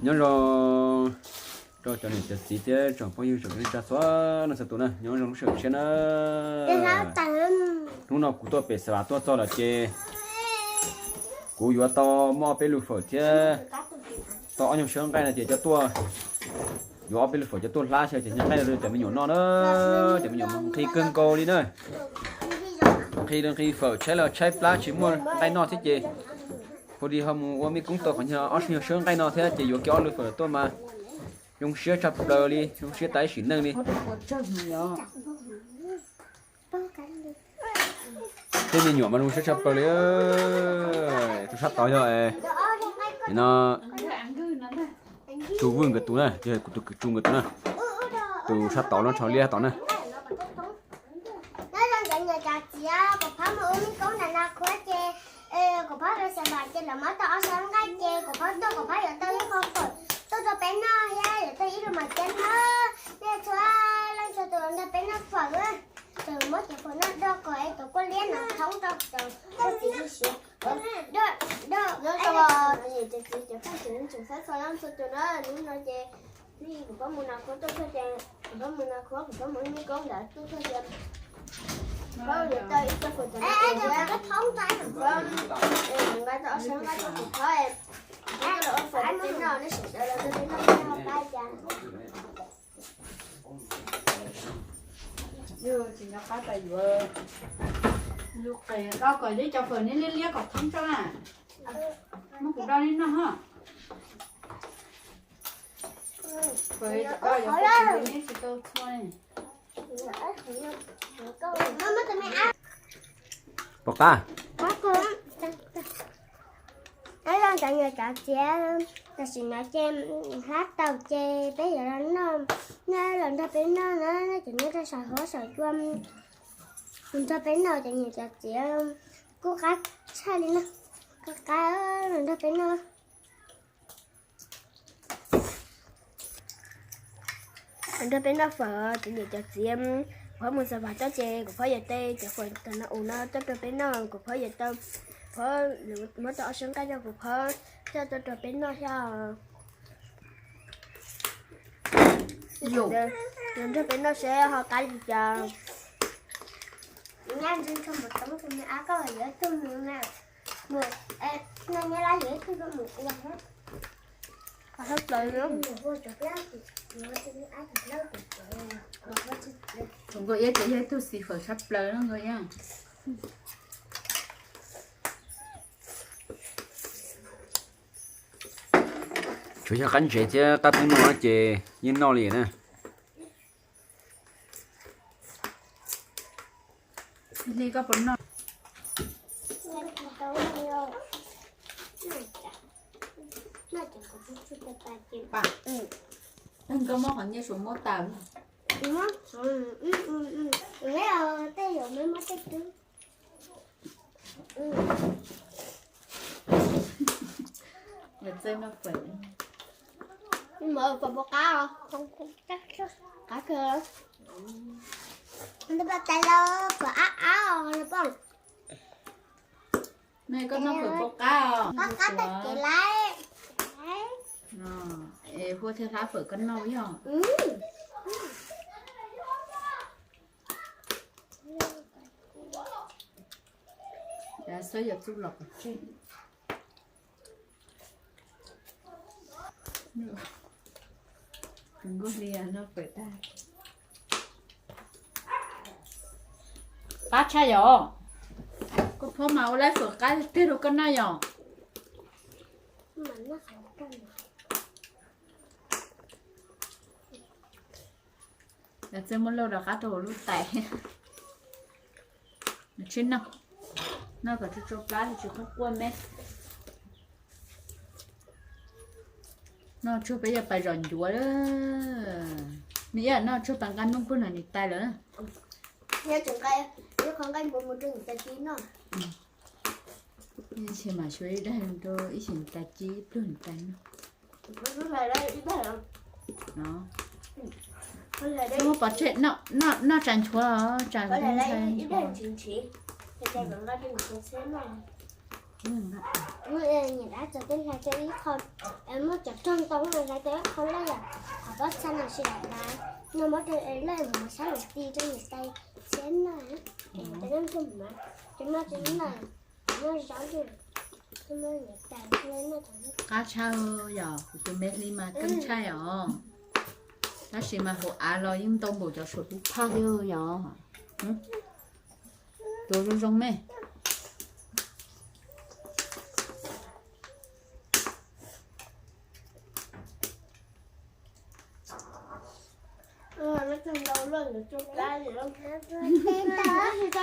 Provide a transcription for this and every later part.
Nyob zoo rau cov niam cov txiv thiab tsoom phooj ywg tsoom neej tsa txhua leej txhua tus na, nyob zoo lub sij hawm tshiab na. Hnub no kuv tuaj pem Xav Vam tuaj txog lawm ces kuv yuav tau muab ob peb lub fawm thiab tau ob nyuag sab nqaij no ces coj tuaj, yuav ob peb lub fawm coj tuaj hlab xyaw ces nqaij rau cov me nyuam noj na. Cov me nyuam nqhis kawg nkaus li na. Nqhis nqhis fawm tshaib los tshaib plab tsis muaj nqaij noj thiab ces hu li ho mus ua mej koob tau qhov nyuag ob nyuag sab nqaij no thiab ces yuav kiag ob lub fawm tuaj mas zoo siab tshaj plaws li, zoo siab tas ib sim neej li. Tej me nyuam mas zoo siab tshaj plaws li. Tus sab tod yog no, tus Vwj nkawd tus na, yog kuv tus kwv Tsu nkawd tus na. Tus sab tod no tsho liab tod na. Nyob zoo cov niam cov txiv, kuv phob mus ua mej koob ntawm no qhuav ces kuv phob rau Xav Vam ces lawv muab tau ob sab nqaij ces kuv phob tuaj kuv phob yuav tau ib qho fawm tuaj rau peb noj thiab yuav tau ib lub mom cev na. Nej txhua leej txhua tus nrog peb noj fawm, tseem muab cov fawm no do kom es cov kuaj liab no thoob rau cov kuaj txiv lub siab. Nyob zoo cov niam cov txiv cov phooj ywg tsoom saib txhua leej txhua tus na, hnub no ces kuv phob mus no qhuav tuaj txog ces kuv phob mus no qhuav kuv phob mus ua mej koob ntawd tuaj txog ces phob yuav tau ib co fawm tom no thiab, phob nqa tau ob sab nqaij rau kuv phob, kuv phob los ua fawm rau peb noj, nej sawv daws los nrog peb noj thiab ho pab cas. Yog tsis nco qab tas yuav lub qe rau kom neb cov fawm neb liab liab kom thoob rau na. Muab kuv rau neb noj ho. Fawm neb tsis tau txhua. Pom qab. Nyob zoo cov niam cov txiv, tam sim no ces hlab tau ces peb yuav los noj, nej los nrog peb noj na, nej cov nyob rau saum huab saum cua, nrog peb noj cov niam cov txiv, kuj qab tshaj li na, qab qab los nrog peb noj. Nrog peb noj fawm cov niam cov txiv, kuv phob mus Xav Vam txog ces kuv phob yuav tau cov fawm tom no ua no tuaj rau peb noj, kuv phob yuav tau, phob muab tau ob sab nqaij rau kuv phob coj tuaj rau peb noj thiab. Nrog peb noj seb ho qab li cas. Nyab ntseeg tshaj npaum toob tus me ab koj yuav tug nws na. Mus, no nyab lab yuav ib tug rau mus ua. Tus nkauj iab ces yog ib tug xis fawm tshaj plaws na nkauj iab. Tsuas yog qab ntsev thiab qab pheeb no ces yeej noj li na. Li koj puas noj? Koj muab qhov nyiaj suav muab tas. Tej zaum me muab tej twb. Txawj noj fawm. Fawm puas qab os? Qab kawg. Nws pom tas los fawm ab ab os poj. Koj noj fawm puas qab os? Qab qab tag kev lawm. Es Huaj thiaj hlab fawm koj noj yog. Xwb yog txuj los qhov tseeb. Tus nkauj hli noj fawm tag. Qab tshaj yom. Koj phob mas ua lab fawm qab tiag rau koj noj yom. Yog txawj muab lauj rov qab rau hauv lub tais. Tsis noj, noj kom tsuag tsuag plab tsis qhuav quaj me. Noj tsuag peb yog pais zom ncuav. Nws ib yam noj tsuag pais nqa noob pug nram niam tais lawm. Ib qho nqaij npua mus rau niam tais txiv noj. Tsis mam xyuas ib daig rau ib xyem niam tais txiv ib pluag niam tais noj. Muab pov tseg, noj tsas nchuav, tsas ntshai nchuav. Niam dab txawm tej hlais rau ib qho, muab cov rog ntoo hlais rau ib qho lawm yom, qhov pob txha no tsis lam hlais, no muab rau lawm mus sab lawm ti rau niam tais txiab noj, cov noj ntuj mas, cov noj tsis noj, noj zaub noj, noj niam tais noj. Qab tshaj yom, kuv tus me hli mas keeb tshaj os. Tab sis mas hauv av los yeej ntau npaum cov suav tub phaj thiab yom. Tuav zoo zoo me.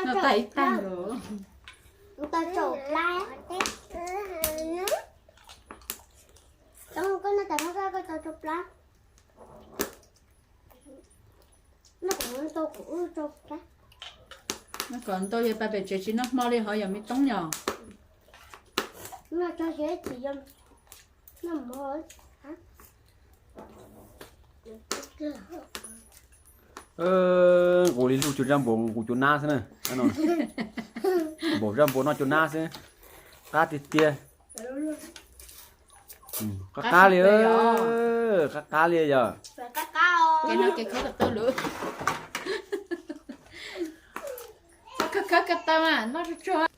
Noj tag ib tag lawm. Tau tsaus plab. Koj noj tas koj tau tsaus plab. Noj kom ntau, kuv wb tsaus plab. Noj kom ntau, yog pais pem tsev tsis noj hmo li ho yog me toob yog. Noj tso siab tsis yog noj mov. Nqus li luj cuag zaj npua nqus cua nab xwb na. Npaum zaj npua noj cua nab xwb. Qab tiag tiag. Qab qab li, qab qab li yog. Kev no kev khawb ko taw lawm. Khawb ko taw mas noj tsuag tsuag.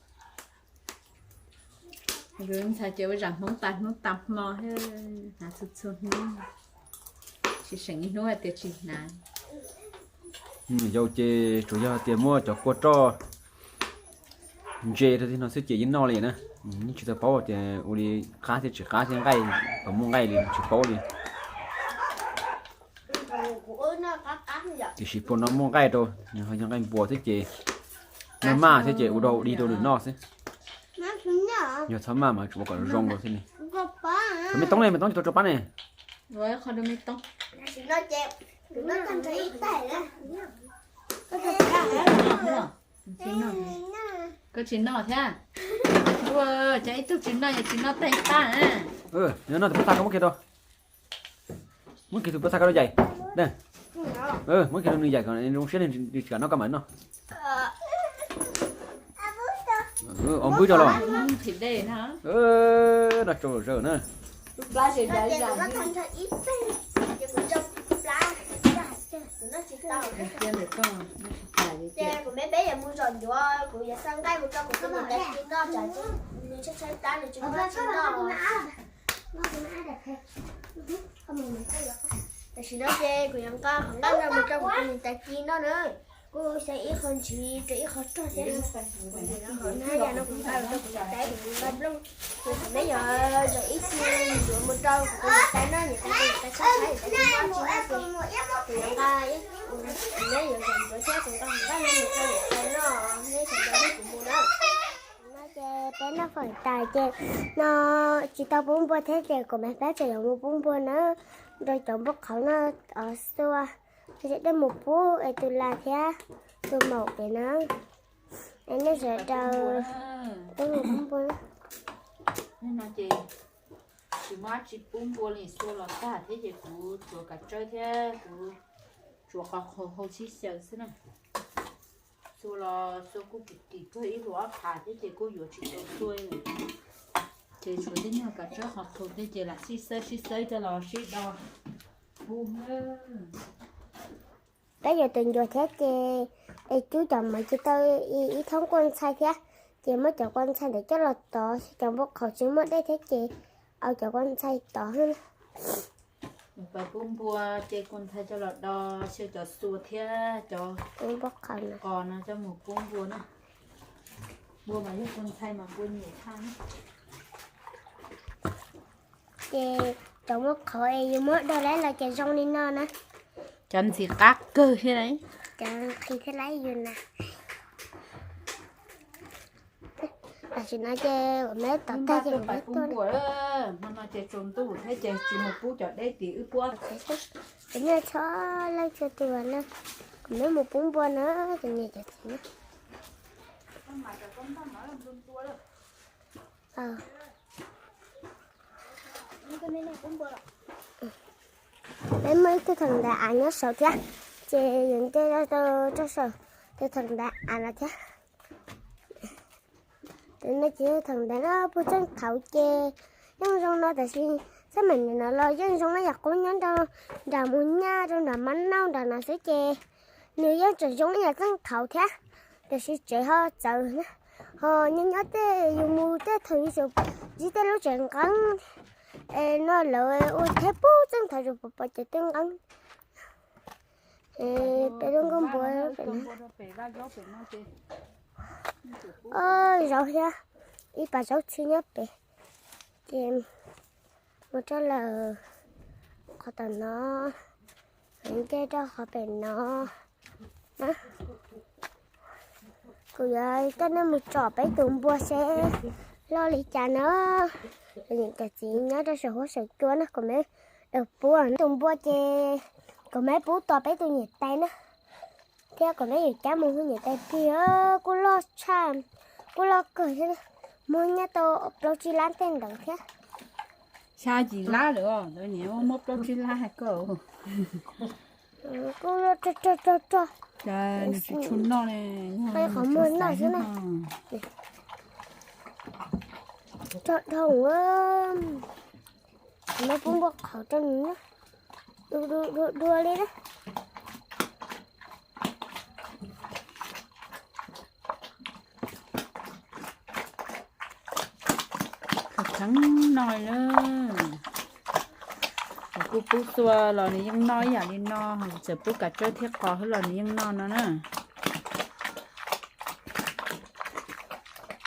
Ntxhais ces ua zam Hmoob tas hnub tas hmo, hnav txhua txhua hnub, tsis seem ib hnub hais tias tsis hnav. Yau ces tsuas yog tias muab cov kua roj ntse rau tej no xwb ces yeej noj li na. Yeej tsis tau paub tias ua li qab thiab tsis qab thiab nqaij, tau muaj nqaij li tsis paub li. Tiam sis puag no muaj nqaij rau, yog nqaij npua thiab ces noj maj thiab ces ua rau dig rau nws noj xwb. Yog txhob maj mas tsuas ua kom zoo rau thiab ne. Rau me toob ne, me toob tsis tau rau pab ne. Koj tsis noj thiab. Ua cas ib tug tsis noj yog tsis noj tag pab. Noj tus pob txha koj muab kiag rau. Muab kiag tus pob txha koj rau yaim. Muab kiag rau nws yaim kom zoo siab nws tsis kam noj koj mam noj. Ua npwb rau los. Noj tsau zawg na. Kuv me peb yuav mus zom ncuav, kuv yuav xa nqaij mus rau kuv tus niam tais ci noj, tsam nws tshaib tshaib plab nws tsis noj tsis noj. Tam sim no ces kuv yuav nqa qhov nqaij no mus rau kuv tus niam tais ci noj na. Kuv xav ib qho ntsis rau ib qho rog thiab. Kuv yuav nqa qhov nqaij no mus rau kuv niam tais, kuv nqa nplooj. Kuv me yuav zom ib ci yuav mus rau kuv tus niam tais noj, niam tais kuv niam tais tshaib tshaib, niam tais tsis noj tsis noj ces kuv yuav nqa, kuv me yuav zom ncuav thiab kuv nqa qhov nqaij no mus rau niam tais noj, neb sawv daws nrog kuv mus na. No ces peb noj fawm tas ces no tsis tau pub npua thiab ces kuv me peb tseem yuav mus pub npua na, rau cov npua qhauv no os xua, dej mus pub es tus las thiab tus maum pem na. Es nej sawv daws peb mus pub npua. Tsis muaj dab tsi pub npua li, xua los tag thiab ces kuv tsuav kav tsawb thiab kuv tsuav qhov qhaus hau sib xyaw xwb na. Xua los xua kuj kim kim kawg ib hluas ob phav thiab ces kuj yuav tsis tau xua. Ces tshuav tej nyuag kav tsawb qhov qhaus tej ces lam sib xawb sib xawb coj los sib do pub. Peb yuav tus ncuav thiab ces es cub cov mov ci tau ib thoob kua ntxhai thiab, ces muab cov kua ntxhai ntawd coj los tov, cov npua qhauv tsis muaj dej thiab ces au cov kua ntxhai tov. Peb pub npua ces kua ntxhai coj los do, xyaw cov xua thiab cov qos no coj mus pub npua na. Npua mas yog kua ntxhai mas npua nyiam tshaj. Ces cov npua qhauv es yus muab do lawm los ces zoo li no na. Cov ntxim qab kawg thiab, cov nqhis thiab lawm yus na. Tam sim no ces kuv me tom tag ces kuv me tuaj. Hmo no ces tsaus ntuj thiab ces tsis mus pub cov deb tim wb puab. Kuv niaj txhua leej txhua tus na, kuv me mus pub npua na, kuv niam cov txiv na. Peb muaj ib tug thaum ntawd av nyob saud thiab, ces yus nce rau saum tus thaum ntawd av no thiab. Tus no ces yog thaum ntawd no puag txeej thaum ces yeej zoo no tiam sis xab meem nim no los yeej zoo no yam qub nyob rau nram Mus Nyaj rau nram Mab Nauj nram no xwb ces nws yeej tseem zoo ib yam txeej thaum thiab, tiam sis tsev ho txawv na, ho nyob nyob tej yus mus tej thaum yus tseem ntsib tej lub tsev nqeeb es no lawv ua thiab puag txeej thaum yus pom pom ces tej nqeeb pem zoo nkauj npua pem no. Zaub thiab ib pas zaub txhwb nyob pem ces mus rau lawm qhov tom no, nce rau qhov pem no. Kuv yuav coj nej mus tsom peb tus npua seb loj li cas na. Niam cov txiv nyob rau saum huab saum cua na, kuv me daws pub tus npua ces kuv me pub tos peb tus niam tais na, thiab kuv me yuav cab mus hu niam tais plig, kuj loj tshaj, kuj loj kawg thiab, muag nyiaj tau plaub tsib lab tej ntawd thiab. Xya yim lab lawm os, lawv niam muab plaub tsib lab hais koj. Kuj loj rog rog rog rog. Cas nws tsis tshua noj ne, qhov muag noj xwb na. Rog dhau, no pub npua qhauv rau nws na, dua dua li na. Khav kheev noj na. Kuv kuj pub xua los nws yeej noj ib yam li no, txawm pub kav tsawb thiab qos xwb los nws yeej noj no na.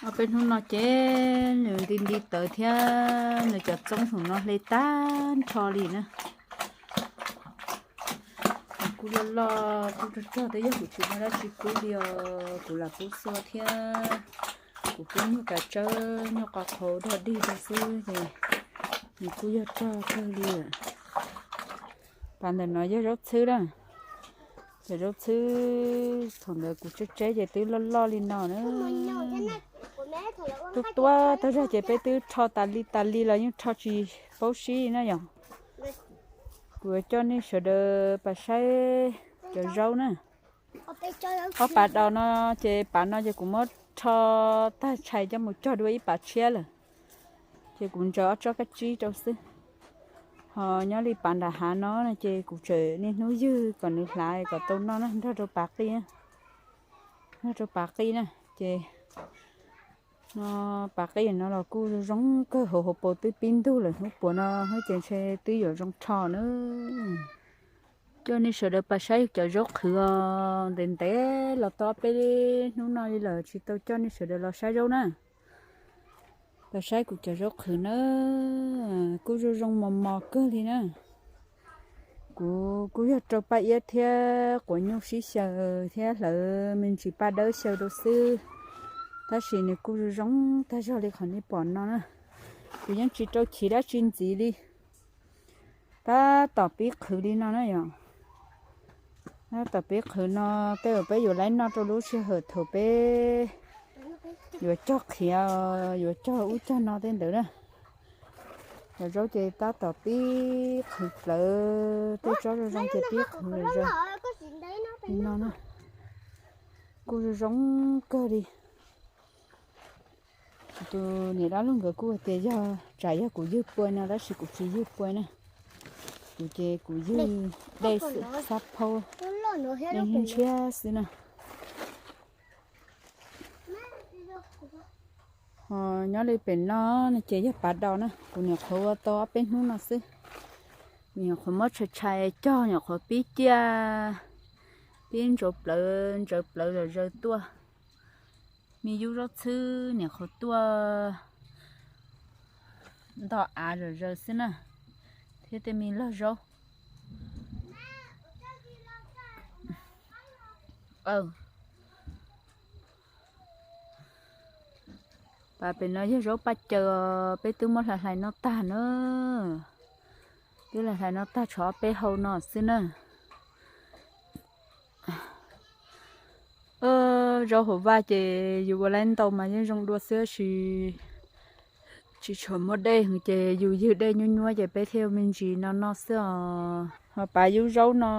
Ob peb hnub no ces nws nti nti tawv thiab nws cov txoob saum no hle tag nrho li na. Kuj loj loj kuj rog rog, twb yog kuv tsis muaj dab tsi pub li os, kuv lam pub xua thiab. Kuv pub nyuag kav tsawb nyuag qos qhauv dog dig rau xwb ces nws kuj yog rog kawg li lawm. Pas ntawm no yog zaub txhwb na. Cov zaub txhwb thaum ntawd kuv tseb tseb ces twb loj loj li no na. Tuaj tuaj tag zog ces peb twb rho tas li tas li los yeej rho tsis paub sib na yom. Kuv yuav coj nej sawv daws pas saib cov zaub na. Ob pas dos no ces pas no ces kuv muab rho tag tshais coj mus cog dua ib pas tshiab lawm. Ces kuv ntsaws ob tsob kab tsib rau xwb. Ho nyob li pas nram hav no no ces kuv tseem niaj hnub ywg kom nws hlav kom tau noj na, nrog rau pas qij, nrog rau pas qij na. Ces no pas qij no los kuj zoo kawg, hauv hauv paus twb pib ntug lawm, hnub puas no hnub ces ntshe twb yuav zoo rho na. Coj nej sawv daws pas saib cov zaub qhwv os, ntev ntev los tau peb hnub no li lawm tsis tau coj nej sawv daws los saib zaub na. Los saib kuv cov zaub qhwv na, kuj zoo zoo mos mos kawg li na. Kuv kuj yog rau Paj Iab thiab Quav Nyuj sib xyaw thiab hlawv me ntsis paj dawb xyaw rau xwb, tab sis nws kuj zoo zoo tag zog li qhov nej pom no na. Kuv yeej tsis rau chiv dab tsi ntxiv li. Tab tom pib qhwv li no na yom. Tab tom pib qhwv no, tej zaum peb yuav laib noj rau lub sij hawm thaum peb yuav cog qhiav, yuav cog ub cog no tej ntawd na. Cov zaub ces tab tom pib qhwv plawv, tej tsob zoo zoo ces pib qhwv lawm li no na. Kuj zoo zoo kawg li. Kuv tus niam dab laug nkawd kuj hais tias yog tsam yog kuv ywg pua no tab sis kuv tsis ywg pua na. Kuv ces kuv ywg dej xwb, xab phaub, dej ntshiab xwb na. Ho nyob li pem no no ces yog pas daus na, kuv nyuam qhuav ua tau ob peb hnub no xwb. Kuv nyuam qhuav muab tshais tshais cog, nyuam qhuav pib ciaj, pib ntsaws plawv ntsaws plawv zom zaws tuaj. Me yub zaub txhwb nyuam qhuav tuaj nto av zom zaws xwb na, thiab tej me log zaub. Pas pem no yog zaub paj caws, peb twb muab hlais hlais noj tag na. Twb hlais hlais noj tag tshuav ob peb hau no xwb na. Zaub hauv vaj ces yus ua laib ntau mas yeej zoo dua xwb, tsis tshua muaj dej ces yus ywg dej nyuab nyuab ces peb thiaj me ntsis no noj xwb os. Ho pas yub zaub no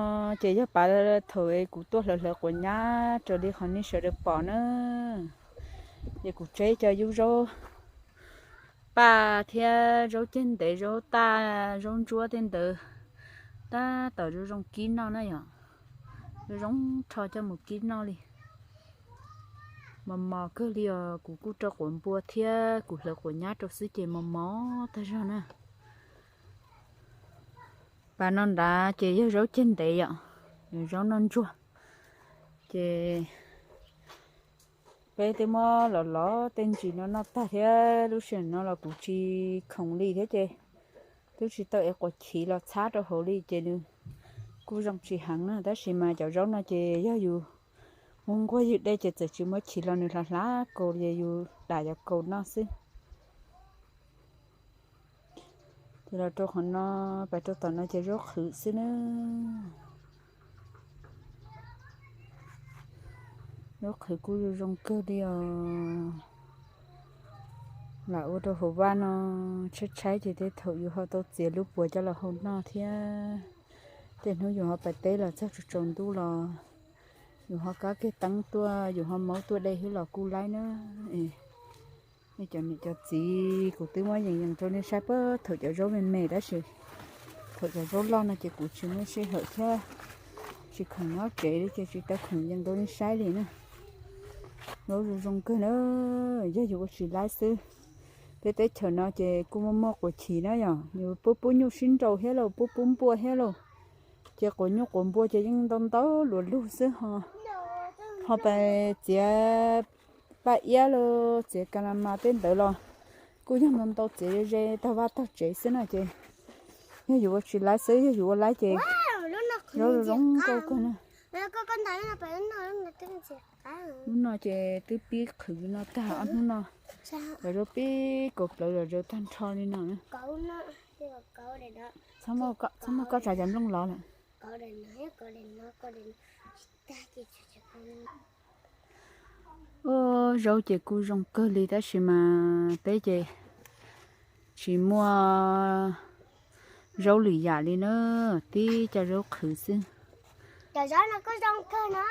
ces yog pas thaum kuv tuaj hlawv hlawv quav nyab raws li qhov nej sawv daws pom na. Ces kuv tseb cov yub zaub paj thiab zaub ceg ntev, zaub taj, zaub ntsuab tej ntawd tab tom zoo zoo kib noj na yom. Zoo zoo rho coj mus kib noj li. Mos mos kawg li os, kuv kuj rau quav npua thiab kuv hlawv quav nyab rau xwb ces mos mos tag zog na. Pas no nrad ces yog zaub ceg ntev yom, zaub noj ntsuag. Ces peb twb muab los lov tej ntsis no noj tag thiab lub sij hawm no los kuv tsis khoom li thiab ces twb tsis tau ev quav chiv los txhab rau hauv li ces nws kuj zoo tsis heev na. Tab sis mas cov zaub no ces yog yus muab nquag ywg dej ces txawm tsis muab chiv los nws hlav hlav kaus ces yus dam cov kaus noj xwb. Ces los rau qhov no, pais rau tom no ces zaub qhwv xwb na. Zaub qhwv kuj zoo zoo kawg li os. Lam ua rau hauv vaj no tshaib tshaib ces tej thaum yus ho tau txiav lub puav coj los hau noj thiab. Tej hnub yus ho pais teb los txog tsaus tsaus ntuj los yus ho kab kiag teeb tuaj, yus ho maub tuaj de xwb los kuj laib na. Nej cov niam cov txiv, kuv twb muab yees yees rau nej saib puag thaum cov zaub me me tab sis thaum cov zaub loj no ces kuv tsis muaj sij hawm thiab tsis khoom nyob tsev li ces tsis tau khoom yees rau nej saib li na. Zaub zoo zoo kawg na, yog yus ua tsis laib xwb. Peb teb chaws no ces kuj muaj muaj quav chiv na yom, yus pub pub nyuj sib nraus thiab lauj, pub pub npua thiab lauj. Ces quav nyuj quav npua ces yeej ntau ntau luas lug xwb ho. Ho pais txiav paj iab los txiav ka la mas tej ntawd los kuj yog ntau ntau txiav ze ze tag vaj tag tsev xwb no ces yog yus ua tsis laib xwb, yog yus ua laib ces zaub zoo zoo nkauj kawg na. Lub no ces twb pib qhwv no tag ob hnub no, cov zaub pib kaus plawv zom zaws tag nrho li no na. Txhob muaj koj tsav cov nplooj lov lawm. Ub, zaub ces kuj zoo kawg li tab sis mas peb ces tsis muaj zaub lwm yam li na, tib co zaub qhwv xwb. Cov zaub no kuj zoo kawg no,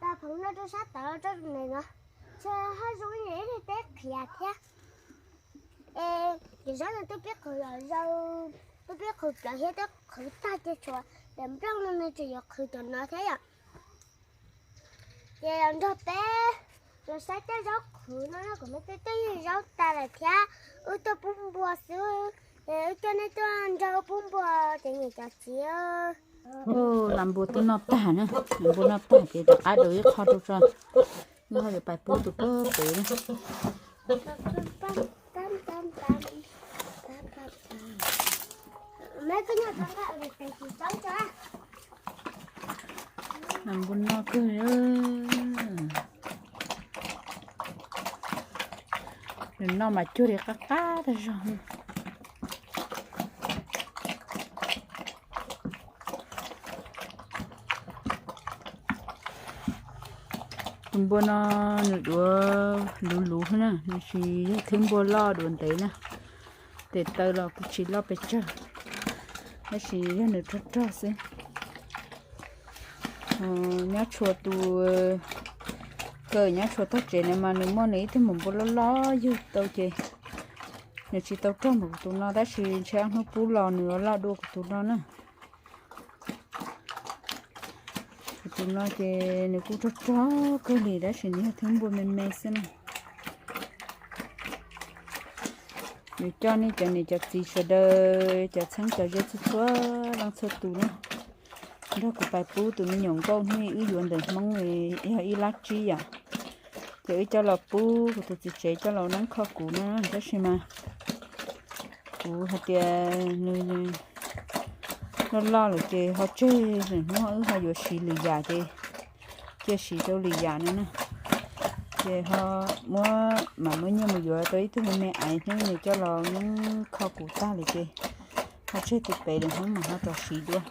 tas phoov no rau sab tod rau tus nees no, tsis ho zoo li teb qhiav thiab. Es cov zaub no twb pib qhwv zom zaws, twb pib qhwv plawv thiab twb qhwv tag ces tshuav daim nplooj no nws tseem yuav qhwv cov no thiab yom. Ces los nrog peb los saib tej zaub qhwv no, kuv me tej twb yeej zaub tas lawm thiab, wb tuaj pub npua xwb, es wb coj nej tuaj nrog wb pub npua cov niam cov txiv. Las npua twb noj tag na, las npua noj tag ces rov qab daus ib qho rau tso, wb ho yuav pais pub tus pog pem na. Npua noj kawg, nws noj mas cuag li qab qab tag zog. Tus npua no nws duav luv luv na, nws tsis yog thwb npua loj duav ntev na. Tes taw los kuj tsis loj pes tsawg, tab sis yog nws rog rog xwb. Nyob tshua tus, kawm nyob tshua tog tsev na mas nws muaj nws ib tug maum npua loj loj yug tau ces nws tsis tau rog npaum tus no, tab sis ntshe ob hnub pub los nws loj dua kuv tus no na. Kuv tus no ces nws kuj rog rog kawg li tab sis nws yog thwb npua me me xwb na. Yuav coj nej cov niam cov txiv sawv daws cov txheeb cov ze txhua txhua leej txhua tus na, nrog kuv pais pub tus me nyuam nkauj hnub wb yuav ntawm Hmoob yog ib lab tsib yom. Ces wb coj los pub kuv tus txiv tsev coj los neeb kho kuv na, tab sis mas kuv hais tias nws loj loj lawm ces ho tseg, hnub wb ho yuav siv lwm yam ces cia siv rau lwm yam no na. Ces ho muab, mam muab nyiaj mus yuav tau ib tug me me aiv hnub nws coj los neeb kho kuv tag lawm ces ho tseg tus pem lawm hnub mam ho rov siv dua.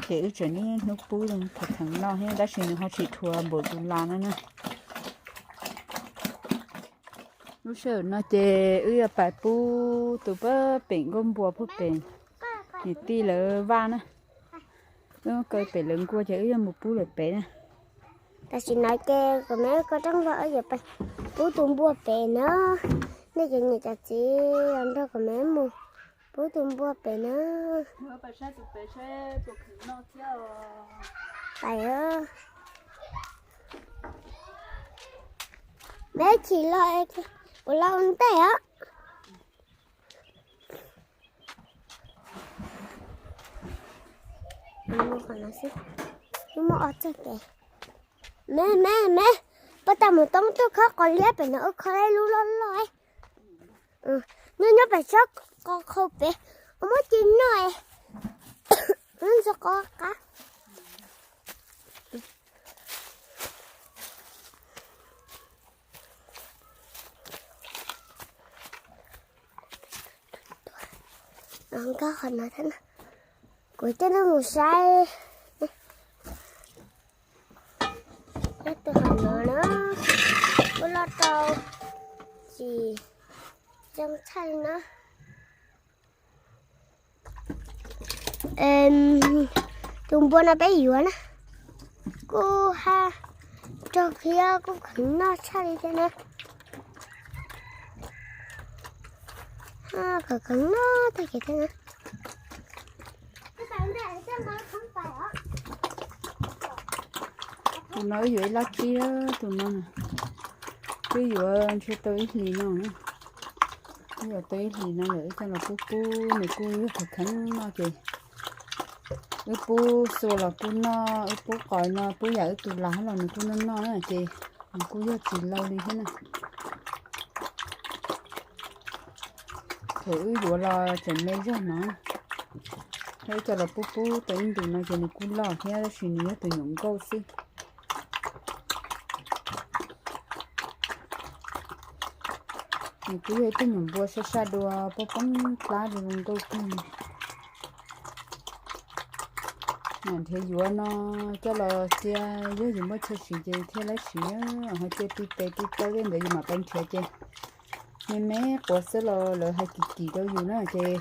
Ces wb tseem niaj hnub pub theem theem no thiab tab sis nws ho tsis dhuav npaum tus las no na. Lub sij hawm no ces wb yuav pais pub tus pab pem nkauj npua puag pem niam tij lawv vaj na. Wb kaw pem lawv nkuaj ces wb yuav mus pub lawm pem na. Tam sim no ces kuv me koj rooj vag yuav pais Pub tus npua pem na. Nej cov niam cov txiv los nrog kuv me mus pub tus npua pem na. Pais, me chim los, kuv los ua ntej os. Muaj ob txoj kev. Me, me, me, puab tas mus toob tuaj khob qos liab pem no, wb khob ib lub loj loj. Nyob nyob pem tsob qos qhaus pem, muab ci noj, ntxog qos qab. Nkag qhov no thiab na. Kuv coj nej mus saib. Tus qhov no na, kuj loj rau tsis zoo tshaj li na. Tus npua no peb yuav na, kuj haj raug thiab kuj kheev noj tshaj li thiab na. Kheev kheev noj tag kev thiab na. Tus no wb yuav ib lab tsib, tus no na, twb yuav ntshe tau ib hlis no na. Twb yuav tau ib hlis no lawm, wb coj los pub pub nws kuj yog kheev kheev noj ces wb pub xua los kuj noj, wb pub qos no pub yam wb tus lam los nws kuj noj noj na ces nws kuj yog tsis lau li thiab na. Thaum wb yuav los tseem me zog no, wb coj los pub pub tau ib ntus no ces nws kuj loj thiab tab sis nws yog tus nyuam nkauj xwb. Nws kuj yog ib tug nyuam npua sab sab dua, poob poob plab zoo nkauj kawg. Nrhiav yuav no coj los cia, yog yus muaj chaw siv ces thiaj laib siv, ho cia ti tes ti taw tej ntawd yus mam pais nrhiav ces me me quav xwb los lawv hais kim kim rau yus na ces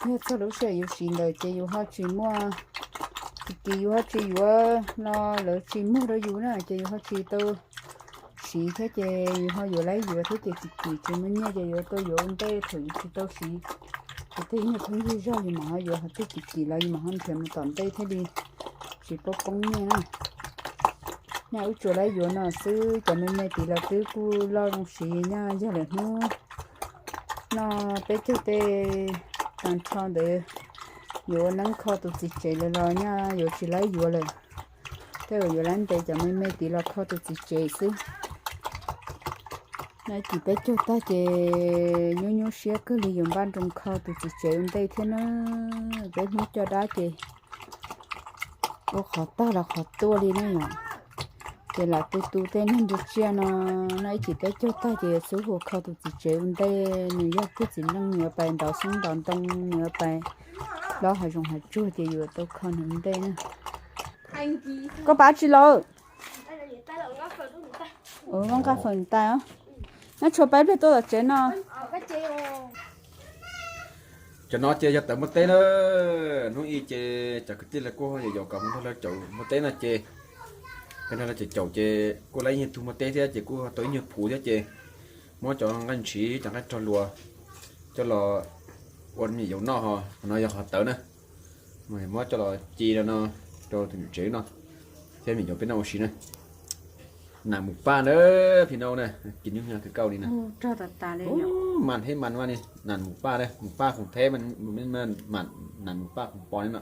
yog txog lub sij hawm yus siv ntawd ces yus ho tsis muaj, kim kim yus ho tsis yuav los lawv tsis muag rau yus na ces yus ho tsis tau siv thiab ces yus ho yuav laib yuav thiab ces kim kim tsis muaj nyiaj ces yuav tau yuav ua ntej thaum yus tsis tau siv. Ces tej niag phooj ywg zog yus mam ho yuav, ho tej kim kim los yus mam ho nrhiav mus tom ntej thiaj li tsis poob poob nyiaj na. Nyaj wb tsuas laib yuav no xwb, cov me me tid los twb kuj loj zoo siv nyaj yog lawm hnub no peb caug tej tag nrho ntawd yuav ua neeb kho tus txiv tsev lawm los nyaj yuav tsis laib yuav lawm. Tej uas yuav laib ntes cov me me tid los kho tus txiv tsev xwb. No ib chim peb caug tag ces nyuaj nyuaj siab kawg li yuav npaj nroos kho tus txiv tsev ua ntej thiab na. Peb Hmoob coj dab ces ua qhov tag los qhov tuaj li na yom. Ces lam tu tu tej niag nrua tsiaj no, no ib chim peb caug tag ces yuav xub hu kho tus txiv tsev ua ntej, nws yog tug txiv neej nws yuav pais ntov xyoob ntov ntoo, nws yuav pais hlob hav zoov hav tsuag ces yuav tau kho nws ua ntej na. Koj pab tsi lawm? Ua nqaj fawm tais os. Nyob tshuav peb pliag tuaj tom tsev no. Cov no ces yog tawv npua teb na. Hnub ib ces cov kwv tij lawv kuj yaum kom mus nrog lawv caum npua teb no ces, nrog lawv caum caum ces kuj laib ib nyuag tug npua teb thiab ces kuj tau ib nyuag phuv thiab ces muab cov nqaij ntshiv cov nqaij rog luas coj los ua me nyuam yaus noj ho, qhov no yog qhov tawv na. Muab coj los ci rau no, rau tus niam tsev no thiab me nyuam yaus peb noj ua si na. Nas mus paj na, phim no na, kis nyuj nyag kawg kauj li na. Mas theb mas vaj ni, nas mus paj na, mus paj khoom theb, nas mus paj khoom pos li no.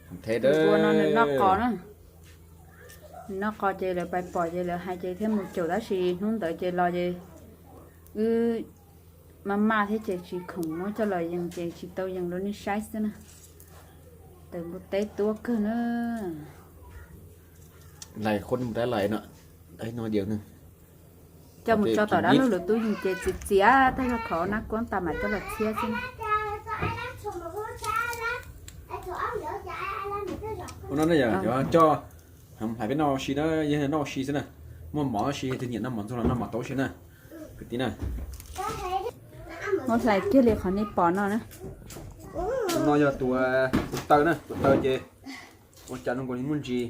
Khoom theb, nws noj qos na. Nws noj qos ces lawv pais pom ces lawv hais ces thiaj mus caum tab sis hnub ntawd ces los ces wb maj maj thiab ces tsis khoom muab coj los yees ces tsis tau yees rau nej saib xwb na. Tawv npua teb tuab kawg na. Lais qhuab mus dab lais no, no diaus na. Coj mus tso tom dab laug lawv tub yees ces txiav txiav tag zog khov nab kuab tas mam coj los txhiab xwb. Ua no na yog coj hais peb noj ua si na, yog noj ua si xwb na. Muaj mov ua si, tus nyiam noj mov ntxuag los noj mov tau ua si na. Kwv tij na, muab hlais kiag li qhov nej pom no na. No yog tus, tus taw na, tus taw ces ua cas zoo nkaus li muaj ntsis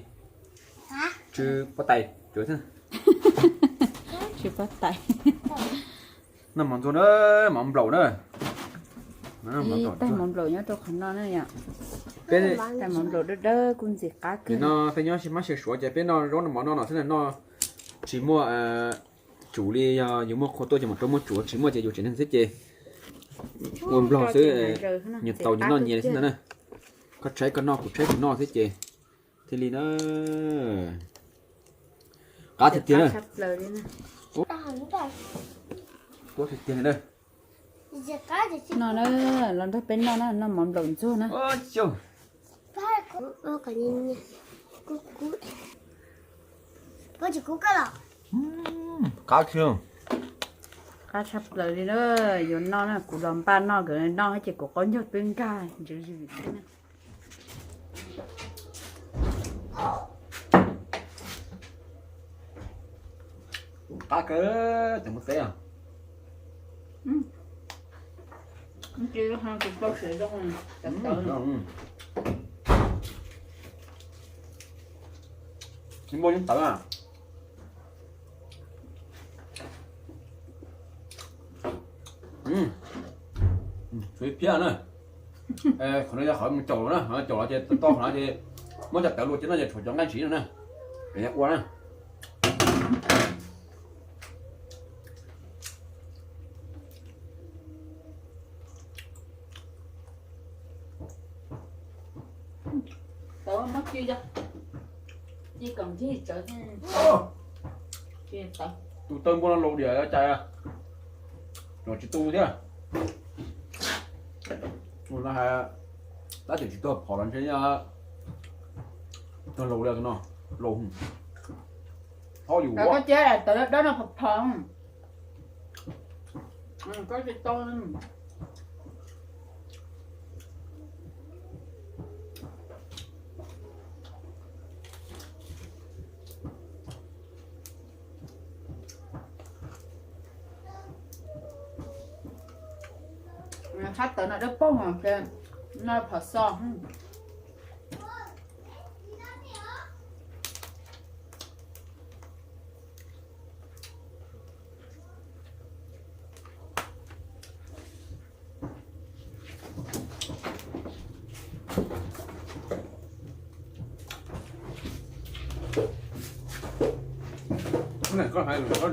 tsw pob tais cuav xwb. Tsis paub tais. Noj mov ntxuag na, mov nplaum na. Ib tais mov nplaum nyob rau qhov no na yom. Peb tais mov nplaum dawb dawb kuj ntxim qab kawg. No peb nyob sib mab sib suav ces peb noj zaub noj mov no no xwb na, noj tsis muaj tsum li, yog yus muaj qhua tuaj ces mam rau muaj tsum, tsis muaj ces yus tsev neeg xwb ces ua nplog xwb, nyias tau nyias noj nyias li xwb ntag na. Koj tshaib koj noj, kuv tshaib kuv noj xwb ces thiaj li na. Qab tiag tiag na. Qab tiag tiag li na. No na, los nrog peb noj na, noj mov nplaum ntxuag na. Qab tshaj plaws li na, yuav noj na, kuv los npaj noj, nkawd noj ces kuv qaub ncaug twb nkag ntsis zis xwb na. Qab kawg, cov muaj teb os. Muaj yeeb tawv na. Tshuav ib phiab na. Qhov no yog qhov mus caum los na, caum los ces tau qhov no ces muab cov tawv luas ces noj ces tshuav cov nqaij ntshiv no na. Ua na. Tawv muab ci, ci kom ntsig tsawv. Tus tawb npua no laus diam cai, tsis tu thiab. Tab tias tsis tuag phom los ntshe yog laus li no, laus. Koj cia tawv dawb no phom phom. Koj tsis tau. Qab tawv no dawb paug, noj phom xo. Koj tawv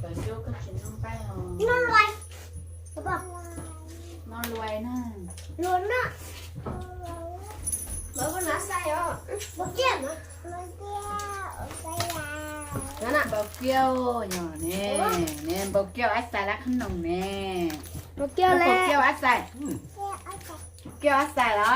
tawv ncauj koj tsis noj nqaij os. Noj luas na. Npau kiau yog ne, ne npau kiau ab xais lab qhob noom ne. Npau kiau ab xais. Kiau ab xais los.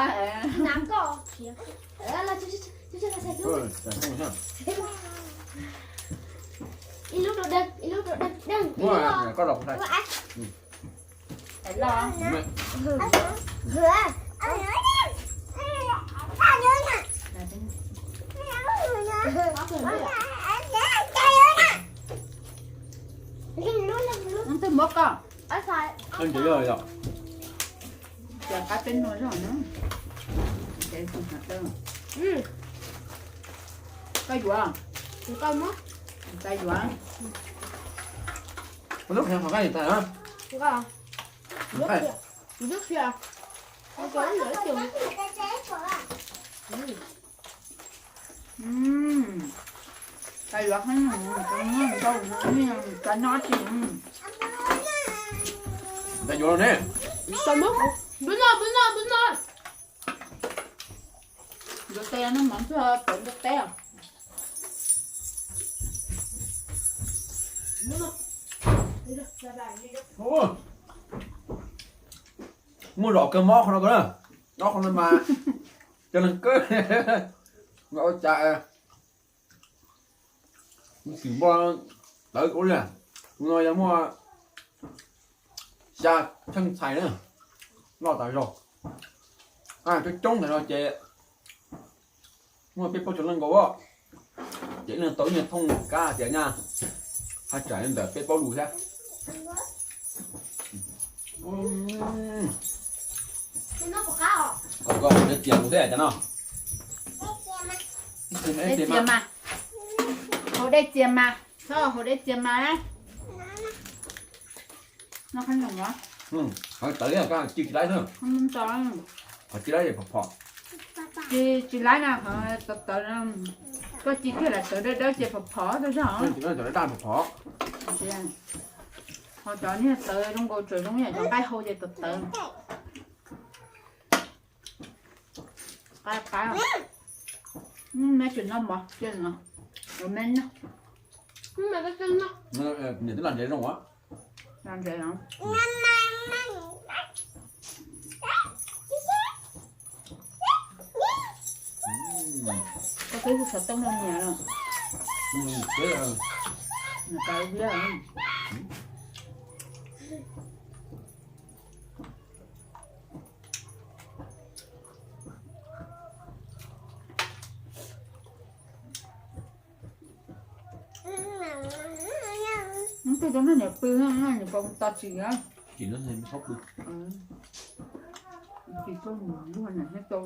Ntawd muab koj. Qab peb no zog na. Koj yuav. Koj yuav. Koj yuav, koj noj tsis. Koj yuav ne. Yuav tes no mov ntxuag pem ntug teb. Muaj zom kawg mob qhov no kawg na. Ob qho no mas cov leeg kawg, ua cas mus xwm npoj tawv ua li. Tus no yog muaj xya cheej txhais na, noj tas zog. Coob coob ntawm no ces muaj peb plaub chục leej nkaus. Ces ib leeg tau ib nyuag thooj kab tias nyaj, haj tseem ntawm peb plaub lus thiab. Kom koj dej txias mus thiab cov no. Dej txias mas, haus dej txias mas, txhob haus dej txias mas. Tawv, ci tsis laib xwb. Qhov ci laib phom phom. Ci tsis laib na, qhov tawv tawv, koj ci kiag lawm tawv dawb dawb ces phom phom tau zog. Daj phom phom. Ho cov niag tawv zoo nkaus tseem zoo yam cov nqaij hau ces tawv tawv. Qab qab. Me tsis noj mov, cia no. Me noj. Niam twb lam ntsev zoo as. Lam ntsev no. Koj twb hu xov tooj rau niam lawm. Tus rau niam pw, niam pw to tsis. Tsis tuaj mus luag niam thiab tau.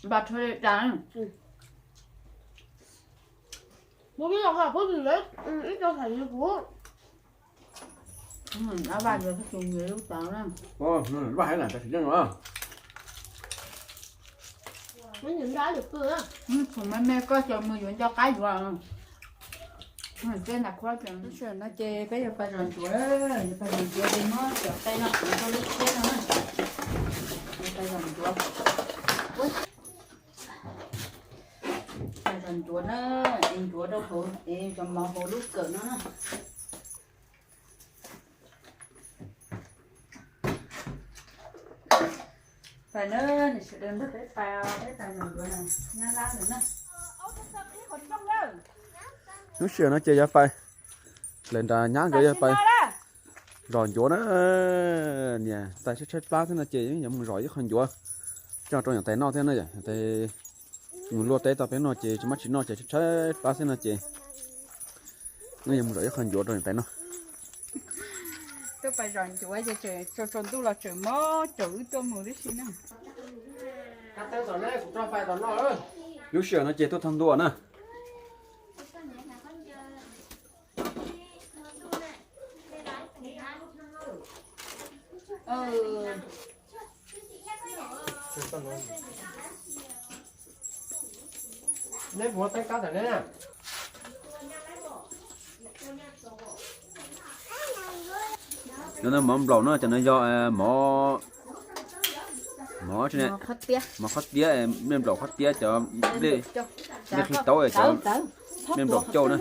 Npaj rhuav da. Mus ib co tham ib co tham kuv. Vaj yuav tus nyiam lub tau na. Vaj hais lam tas sim neej os. Txhoom me me koj cov mus yuav nco qab yuav. Lub sij hawm no ces peb yuav pais zom ncuav, yuav pais zom ncuav ces muab cov qe no kuv rau lub tsheb no na. Yuav pais zom ncuav. Pais zom ncuav na, es ncuav rau hauv, es zom mov hauv lub kawm no na. Pais na, niam sawv daws nrog peb pais, peb pais zom ncuav na, nyab lab ntawd na. Lub sij hawm no ces yuav pais, lawv nrad nyab nkawd yuav pais zom ncuav na. Niam tais tshaib tshaib plab thiab no ces yeej yuav mus zom ib qho ncuav coj rau niam tais noj thiab na yom. Niam tais mus luaj teb tau peb noj ces tsis muaj tsis noj ces tshaib tshaib plab thiab no ces yeej yuav mus zom ib qho ncuav rau niam tais noj. Tuaj pais zom ncuav ces tsaus tsaus ntuj los tseem mob caum wb tuaj mus tib si na. Lub sij hawm no ces tuaj txog ntua na. Neb puas muaj teeb kab tawm neb na? Cov no mov nplaum no, cov no yog mov, mov, mov qhob tiab, nplej nplaum qhob tiab, cov nplej qhib taub, cov nplej nplaum cauj na.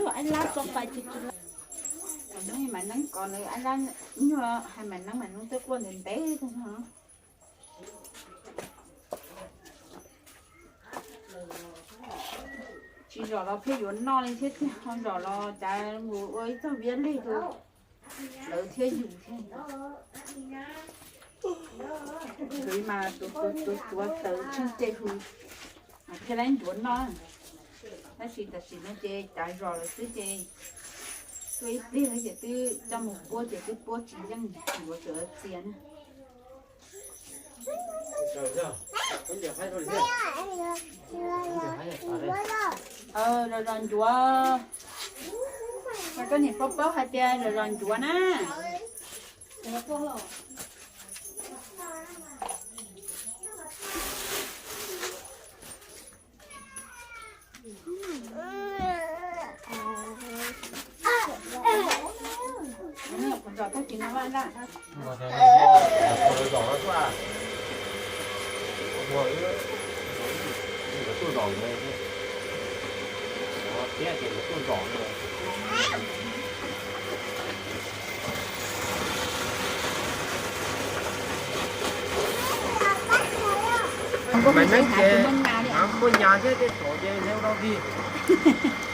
Tsis zom los pheej yuav noj li thiab, ho zom los cas mus ua ib txog viab lig rau lawv thiab yus thiab. Tus mas tus tuav tawv tsheej ces hu thiaj li ncuav noj. Tab sis tam sim no ces cas zom lawm xwb ces tuaj ib pliag ces twb coj mus puab ces twb puab tsis yeej, ncuav txawm txias na. Zom zom ncuav. Koj niam paub paub hais tias zom zom ncuav na. Thiab ces kuv tuaj zom no. Mas neb ces muaj nyas thiab tej thaum ces neb ua dog dig.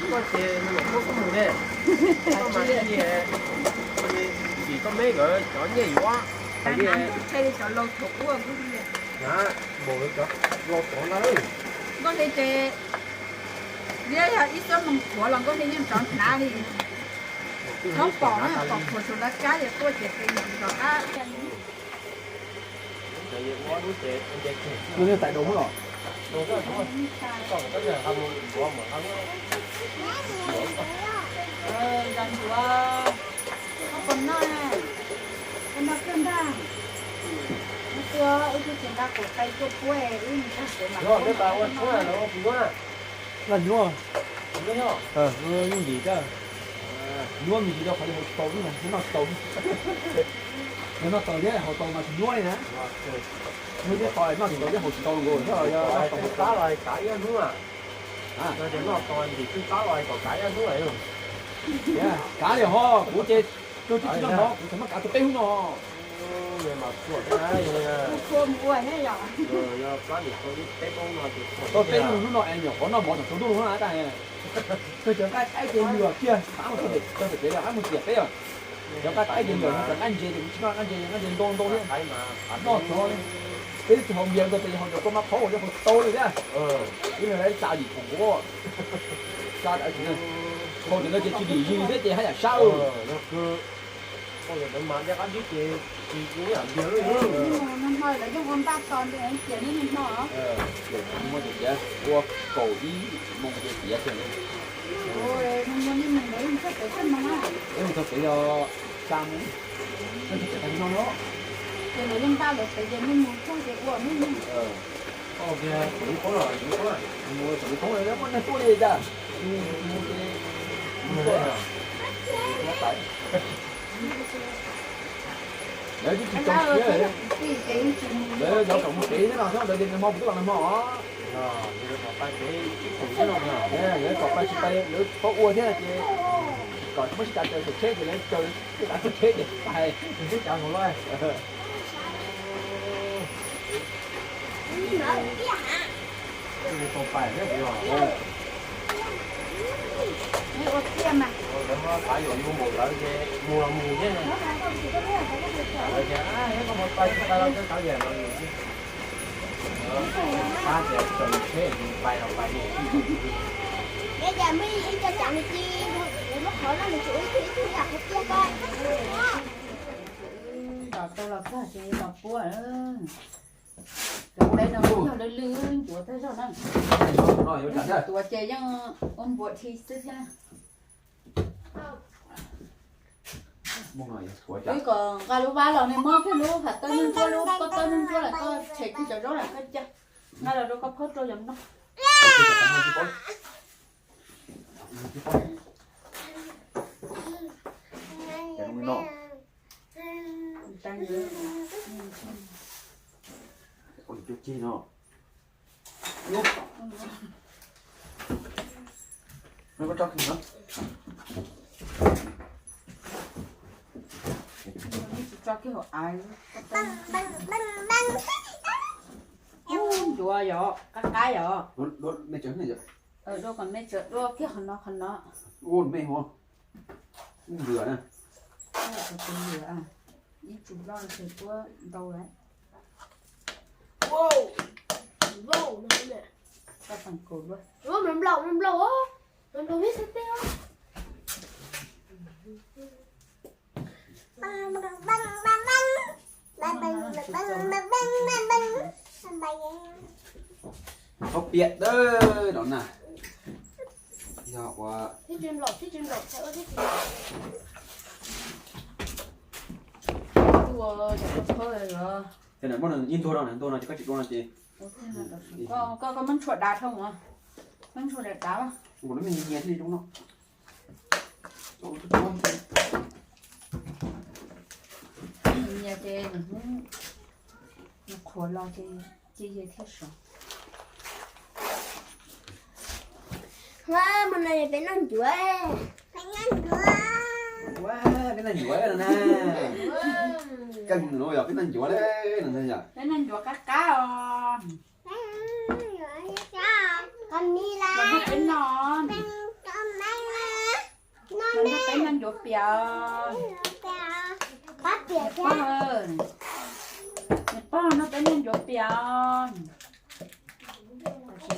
Koj ces nws mam muab koj mus ne. Koj mas vim koj meb nkawd cov nyiaj yuav. Npaum cov laus tod na. Nkauj Hli ces liab yog ib xuab moos qhuav los Nkauj Hli yeej rov hnav li. Txhob pom na, pom qhuav saum lawv kab ces tuaj ces rov qab. Tais dau los. Zos Ncuav, koj puas noj? Koj noj kawg ntag. Noj kawg, wb twb tsis nqa quav qe tuaj puab, wb mus tag kuv mam. Noj nyuaj. Nyuaj ntim, nyuaj me ntsis rau qhov li haus tsis tau, noj tsis tau. Yog noj tau thiab haus tau mas tsis nyuaj li na. Nyuaj thiab tau, noj tsis tau thiab haus tsis tau nkaus, yog noj tau. Kav li ho, kuv ces kawg tib tsis noj mov, kuv tseem muab kav tau peb hnub no. Tau peb hnub no es nyuam qhuav noj mov thaum tsaus ntuj no na. Kawg cov nqaij qaib ces lwm kiag, qab mus txog pem, txog pem kev lawm, qab mus tiam peb os. Cov nqaij qaib ces lwm, cov nqaij ntses ces kuv tsis noj nqaij ntses, nqaij ntses ntau ntau thiab. Noj txog peb twb tsis haus npias ntau tes, haus cov kua mab phaub cov haus tsis tau li thiab. Ib leeg lawv tsa yim khoom nkuav, tsa tau tsis, haus cov ntawd ces tsis dim zis thiab ces haj yam sab. Mus no hmo lawv yeej ua npaj tos nti tias nej mus no. Ces ua kaum ib moos ces tiav tiag. Mus no nej mus ntawd yeej txog pem txog moos na. Peb mus txog pem yog xya moos. Nej tsis tseem no no. Ces lawv yeej npaj lawv pem ces nej mus txog ces ua nej mus. Mus txog pem txog moos, mus txog pem txog moos, muaj neeg tuaj li cas. Mus ces mus tuaj. Lawv twb tsis tau siab, lawv cov kom mus pem thiab no, lawv tias nag hmo kuv twb los nag hmo os. Lawv kom pais tsis pais, lawv paub ua thiab ces kom muab sib cav caw saum tsheb ces lawv caw tej kav saum tsheb ces pais. Ua tiag mas. Lawv muab xav yuav yus npaum ntawd ces mus los mus thiab. Lawv tias, koj mus pais tsis pais los koj kav liam los yus thiab. Pab tias tsaws tsheb yus pais los pais li. Neb cas muaj ib co tsam nws ci, nws muab qhov no nws tsuas ib tug ib tug yam qhov tiag pais. Tos tau los kag ces los puab. Cov peb no kuj yog lwj lwj ncuav thawj zaug na. Tuav ces yeej ua npuav dhi xwb thiab. Wb kom nqa lub vab los nws muab kiag lub hav tawb ntuj ntsuab, lub pob tawb ntuj ntsuab los koj tshem kiag cov zaub los koj cia. Nqa los rau koj phaub rau yom no. Tso kiag hauv av. Ub, ncuav yom, qab qab yom. Dua kom me tsawv dua kiag qhov no qhov no. Ub, me hov. Ub, lwm na. Ib tsum loj ces puab ntau lawm. Tso peem kaum luaj. Khaub piam tawb no na. Yog ua, ces muab ib ntuag no, ntuag no ces koj tsis dua no ces. Koj muab ntshua dav dhau, muab ntshua dav dav. Ua lub me nyias thiaj li zoo no. Nyias ces nws qhuav los ces cia thiaj sov. Mus no peb noj ncuav. Peb noj ncuav no na. Kawg no yog peb noj ncuav na. Peb noj ncuav qab qab os. Peb noj, peb noj ncuav piam. Niam pog, niam pog, noj peb noj ncuav piam.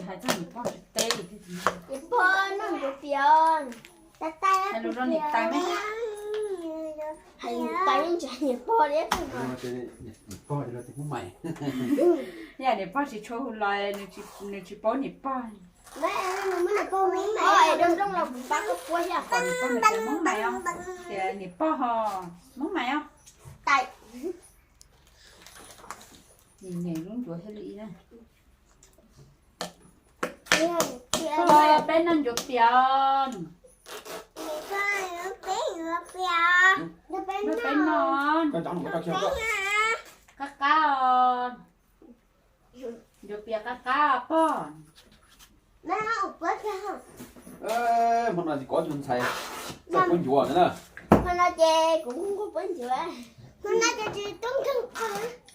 Hais txog niam pog tsis teb. Niam pog noj ncuav piam. Hais lus rau niam tais me. Hais niam tais me ntsis niam pog li. Niam pog los tias Hmoob Maiv. Yog niam pog tsis tshua hu los nws tsis paub niam pog. Niam pog, niam pog, es nroo nroo los kuv pab koj puab thiab. Kom niam pog tias Hmoob Maiv os, tias niam pog ho, Hmoob Maiv os. Tais. Niam lub ncuav thiaj li na. Peb noj ncuav piam. Noj peb noj. Qab qab os. Ncuav piam qab qab pog. Hmo no tsis kov tus ntxhais txawj puab ncuav na. Hmo no ces kuv kuj puab ncuav. Hmo no ces tsis tub nkeeg,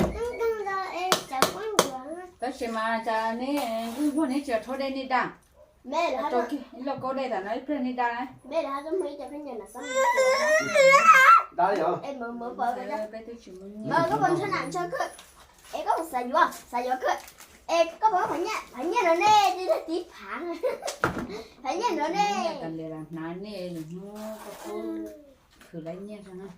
tub nkeeg los es txawj puab ncuav. Tab sis mas cas neb ub npuag neb tsis rhaub dej nej da? Ib lauj kaub dej tas no ib pliag nej da na. Koj puas ntshaw nam ntshaw kawg? Es koj puas xav yuav, xav yuav kawg? Es koj puas phav nyiaj, phav nyiaj no ne, tiv phav, phav nyiaj no ne. Hnav nej hnub koj khwv lawv nyiaj no na.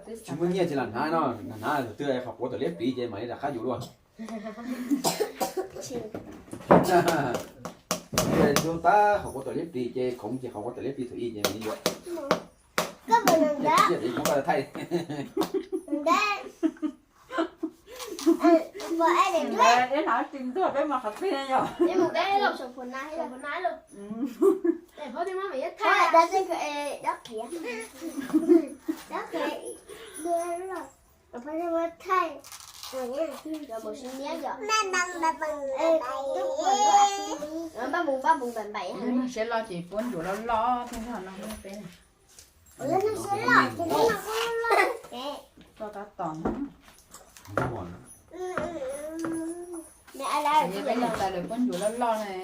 Tsis muaj nyiaj tsis lam hnav no, hnav tus twg qhov quav tom liab pliv ces mam li rov qab yuav dua. Tab qhov quav tom liab pliv ces khoov ces qhov quav tom liab pliv thaum ub ces mam li yuav. Thaij. Ib hnav tsis ntuag peb mas qhov twg yog. Siab loj ces puab ncuav loj loj thiab no peb. Toj tab tom. Peb niam tais lawv puab ncuav loj loj ne.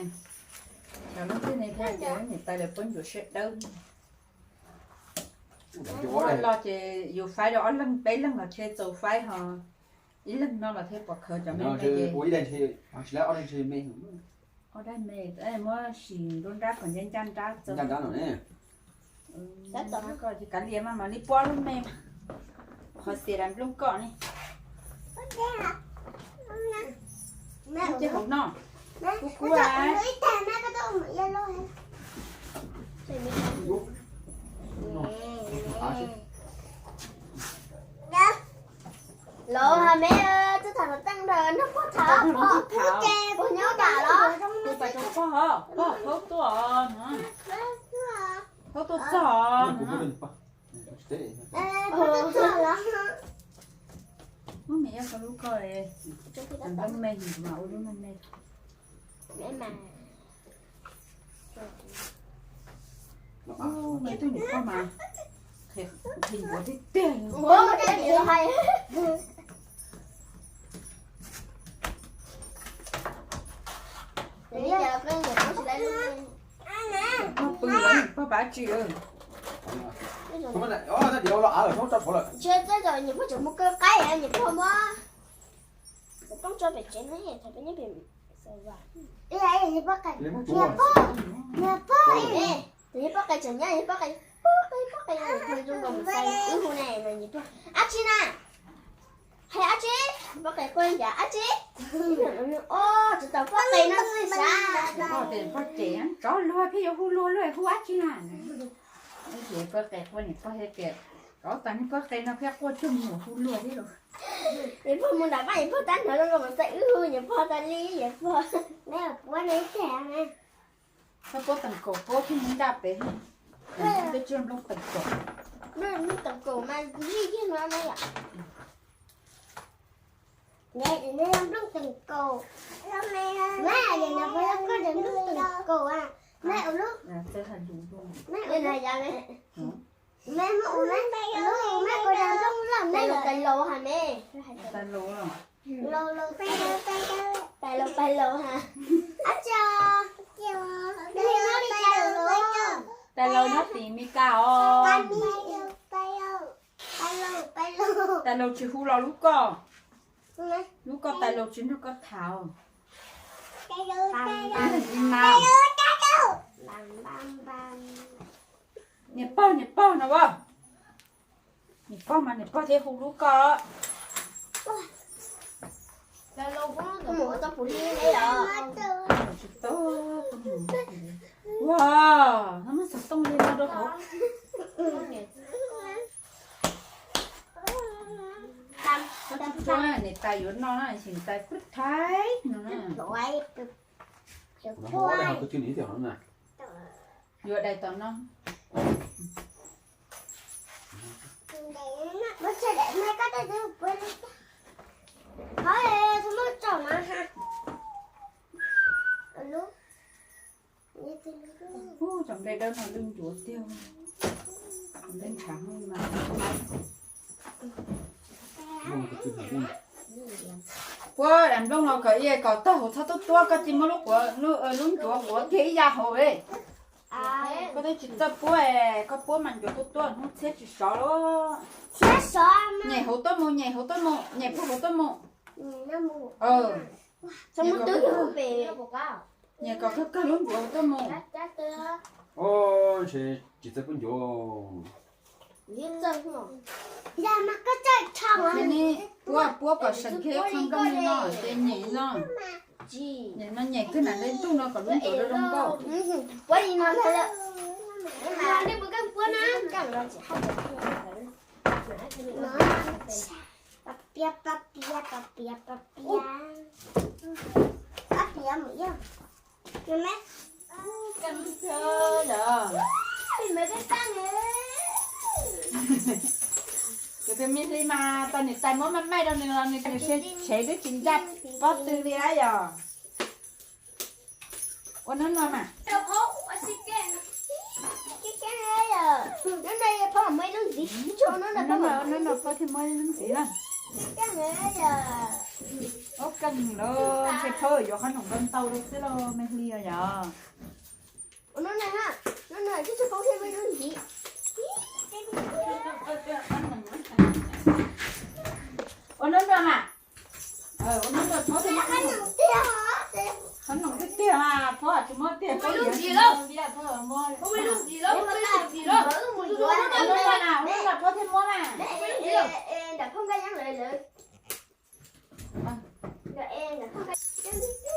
Cov lub twg ne thiaj tias niam tais lawv puab ncuav siab dawb. Loj loj ces yus faib rau ob leeg peb leeg los thiaj txaus faib ho. Ib leeg no los thiaj pom khawv cov me me ces. Ob daim me, muab sim nruab nrab kom ncaj ncaj nrab txaus. Kav liam mas mam li puab lub me. Qhov xiav das nplooj kom ne. Ces hauv no kub kub. Los ha me, twb tham kom teej ntawd nrog puag tham, puag ces puag nyob nram los. Tus pas rau pog, pog thaub tuaj, thaub tuaj txog. Muab me ib qho lub ko, lub me mas ua lub me me. Me tub niam pog mas qhia ncuav tiag tiag. Pog pw lawm, pog pab tsi. Ntshe tej zaum niam pog tseem mus kaw qaib, niam pog muab poob tso pem tsev no, thaum peb nyob pem. Niam pog, niam pog, niam pog qe tseem nyob, niam pog qe, pog qe, pog qe, zoo nkaus mus xaiv wb hu ne, niam pog, ab tsi na. Hais ab tsi, poj qe quaj ncav ab tsi. Os, tsis tau poj qe no xwb sas. Poj qe, poj qe, tsov luag pheej yuav hu luag luag hu ab tsi na. Ces poj qe quaj niam pog thiab tias, tsov tas niag poj qe no pheej quaj cuag mus hu luag thiab los. Niam pog mus nram vaj, niam pog tab hnov zoo nkaus mas xav wb hu niam pog tas li, niam pog. Koj puab teem kaum puab pheej ntaj pem, peb tsiaj nplooj teem kaum. Nplooj teem kaum mas zij kiag no na yom. Nplooj teem kaum. Meb, nplooj teem kaum a. Meb ua lub, meb ua, meb ua, meb ua lub, meb ua nplooj loj, meb ua tais laus ha meb. Tais laus, tais laus ha. Tais laus nyob tim Mes Kas os. Tais laus tsis hu los lub koj. Lub koj tais laus tsis nrog koj tham. Niam pog, niam pog no as. Niam pog mas niam pog thiaj hu lub koj. Ua, no muab xov tooj li no rau hauv. Koj tsis tso, niam tais yuav no na, niam tais pub thaib no na. Yuav dai tom no. Ub, cov nplej dawb no lwj ncuav tiag. Nplej ntshav mas. Puab daim nplooj no kom ib kom tawg hauv txhob tuab tuab, koj cia muab lub quav, lub ncuav quav kiag ib yam hauv. Koj twb tsis txawj puab, koj puab mas ncuav tuab tuab hnub txhiab tsis sov lawm. Nyem hauv tuaj mus, nyem hauv tuaj mus, nyem puag hauv tuaj mus. Nyem kom kawg kawg, nyem kom kawg kawg lub ncuav hauv tuaj mus. Ntshe tsis txawj puab ncuav. Puab, puab kom seem kiag qhov nkauj li no ces nyem no. Nyem no nyem kawg nam nplej ntuj no kom lub ncuav zoo zoo nkauj. Pab piab, pab piab, pab piab, pab piab. Pab piab mus ib. Kuv tus me hli mas tau niam tais muab maj maij rau nws los nws tshev twb tsis ncaj pob tw li na yog. Ua nub no mas. Nub no phauj thiaj muab ib lub ntxiv na. Ub, keej lawm, ntshe phauj yuav qhob noom ntau ntau rau xwb lauj me hli os yog. Ua nub no mas. Ua nub no phauj thiaj muab qhob noom tiag tiag mas, phauj tsis muab tiag, phauj yuav tsis muab. Ua nub no mas, ua nub no phauj thiaj muab mas.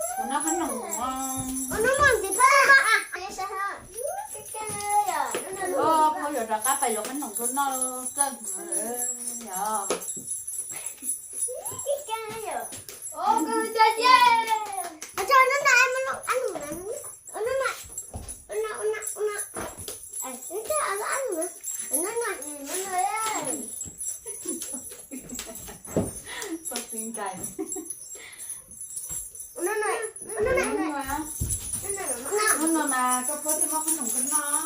Ua nub no qhob noom. Phauj yuav rov qab pais yuav qhob noom rau noj txawj yog. Hnub no mas koj phauj thiaj muab qhob noom koj noj.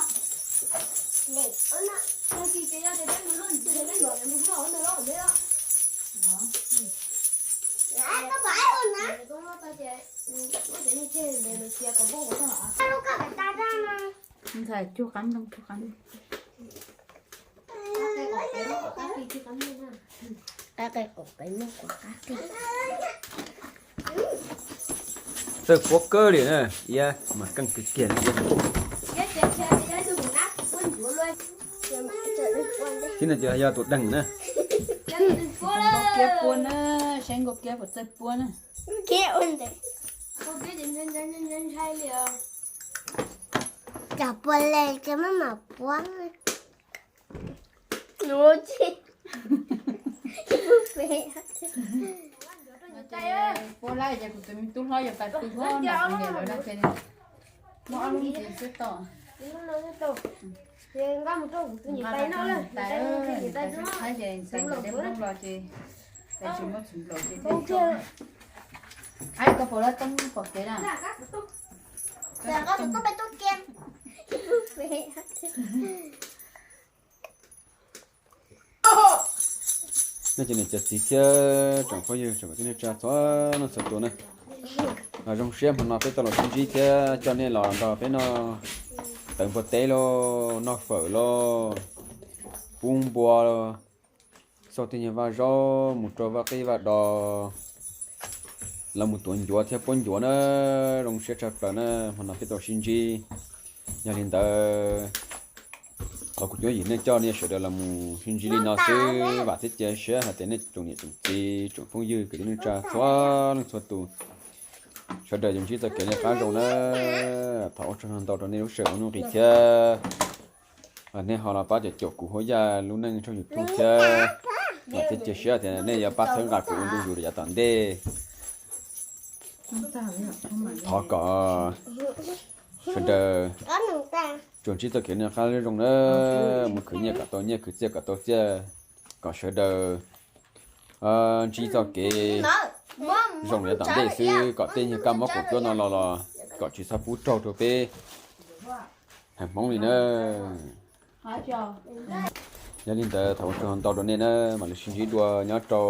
Ntxhais cug qab ntoo, cug qab ntoo. Qab qe qaum pem muaj kuv qab qe. Txawj puab kawg li na, iab mas keej kiag kiag li. Tib no ces yog tus deeg na. Nkaus kiab puab na, saib nkaus kiab puas txawj puab na. Cov puab le ces maj mam puab. Puab lawm ces kuv tus me tub hlob yuav pais pw hlob nram kuv niam lawv no ces muab ob lub ntxiv xwb tau. Nqa mus rau kuv tus niam tais noj lawm, tais, tais tsis tshaib ces tais nqa dej nplooj los ces Tab sis muab txiv nplaum ces thiaj tso. Ai, koj pom lawv toob pom kev na. Nej cov niam cov txiv thiab tsoom phooj ywg tsoom kwv tij neej tsa txhua leej txhua tus na, zoo siab hmo no peb tau los sib ntsib thiab coj nej los nrog peb noj tawv npua teb lauj, noj fawm lauj, pub npua, xauj tej nyuag vaj zaub mus rau vaj qij vaj dos, los mus tuav ncuav thiab puab ncuav na, zoo siab tshaj plaws na, hmo no peb tau sib ntsib. Yog li ntawd, qhov kuv cov yim neej coj nej sawv daws los mus sib ntsib li no xwb, vam thiab cia siab hais tias nej tsoom niam tsoom txiv tsoom phooj ywg kwv tij neej tsa txhua leej txhua tus, sawv daws yuav ntsib txoj kev noj qab zoo na. Thov ua tsaug ntau rau nej lub sij hawm ua nuj nqis thiab nej ho los pab caum kuv Huab Yaj lub neej tsoom YouTube thiab, vam thiab cia siab tias nej yuav pab txhawb nqa kuv ua ntu zus rau yav tom ntej. Thov kom sawv daws tsuas ntsib txoj kev noj qab zoo na, mus khwv nyiaj kom tau nyiaj, khwv txiaj kom tau txiaj, kom sawv daws ntsib txoj kev zoo yav tom ntej xwb, kom tej nyuag kab mob kaum cuab no los los kom tsis txhob pub raug rau peb haiv Hmoob li na. Yog li ntawd thov ua tsaug ntau rau nej na, mam li sib ntsib dua nyob rau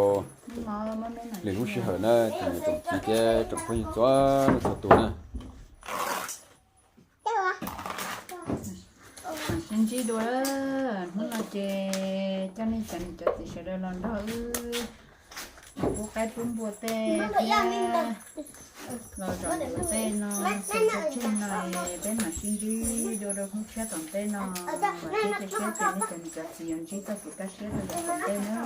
lwm lub sij hawm na, tsoom niam tsoom txiv thiab tsoom phooj ywg txhua leej txhua tus na. Sib ntsib dua, hnub no ces coj nej cov niam cov txiv sawv daws los nrog wb pub qaib pub npua tej thiab los zaum ntawm tej no, xaus tsheej no, peb mam sib ntsib dua rau hnub tshiab tom ntej no. Vam thiab cia siab tias nej cov niam cov txiv yuav ntsib txoj kev kaj siab rau yav tom ntej na.